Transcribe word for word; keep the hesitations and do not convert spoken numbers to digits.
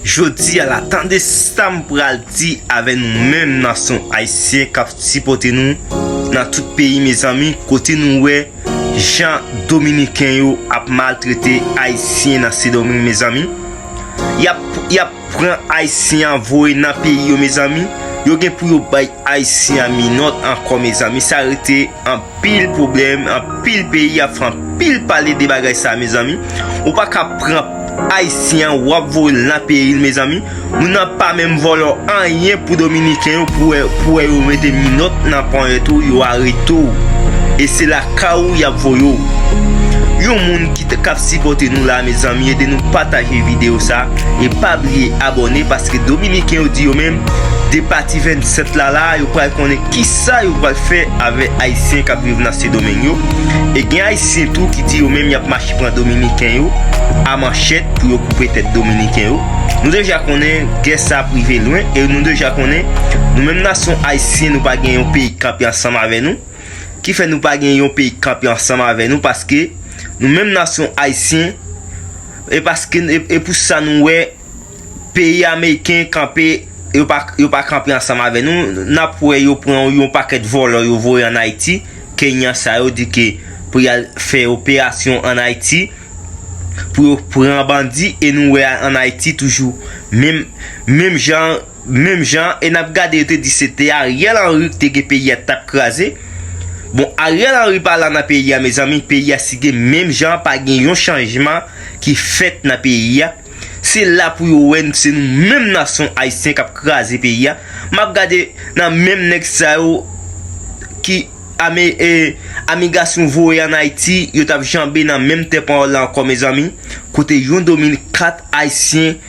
Jodi a la, tande sa m pral di avè nou menm nasyon ayisyen k ap sipòte nou nan tout peyi, mezanmi, kote nou wè jan dominiken yo ap maltrete ayisyen nan Sendomeng, mezanmi. Y ap, y ap pran ayisyen an voye nan peyi yo, mezanmi. Yo gen pou yo bay ayisyen an minòt ankò, mezanmi. Sa rete anpil pwoblèm, anpil peyi ap fè anpil pale de bagay sa, mezanmi. Ou pa ka pran ayisyen an, w ap voye l nan peyi l, mezanmi. Moun nan pa menm vòlò anyen pou dominiken yo, pou wè, pou wè yo mete minòt nan ponyèt ou, yo arete w. E se lakay ou y ap voye w. Yon moun ki t-, k ap sipòte nou la, mezanmi, ede nou pataje videyo sa. E pa bliye abòne, paske dominiken yo di yo menm, de pati vennsèt la, la, yo pral konnen kisa yo pral fè avè ayisyen k ap viv nan Sendomeng yo. E gen ayisyen tou ki di yo menm y ap mache pran dominiken yo a manchèt pou yo koupe tèt dominiken yo. Nou deja konnen gè sa ap rive lwen, e nou deja konnen nou menm nasyon ayisyen, nou pa gen yon peyi k kanpe ansanm avè nou. Ki fè nou pa gen yon peyi k kanpe ansanm avè nou, paske nou menm nasyon ayisyen, e paske, e, e pou sa nou wè peyi ameriken kanpe, yo pa, yo pa kanpe ansanm avè nou. N ap wè yo pran yon pakèt vòlò yo voye ann Ayiti. Kenyan sa yo di ke pou y al fè operasyon ann Ayiti, pou yo pran bandi, e nou wè ann Ayiti toujou menm, menm jan, menm jan, e n ap gade, yo te di se te Ariel Henry ki te gen peyi a t ap kraze. Bon, Ariel Henry pa la nan peyi a, mezanmi, peyi a sige menm jan, pa gen yon chanjman ki fèt nan peyi a. Se la pou yo wè se nou menm nasyon ayisyen k ap kraze peyi a. M ap gade nan menm nèg sa yo ki ame, e, amigasyon voye ann Ayiti, yo t ap janbe nan menm tè pawòl la ankò, mezanmi. Kote yon domini kat ayisyen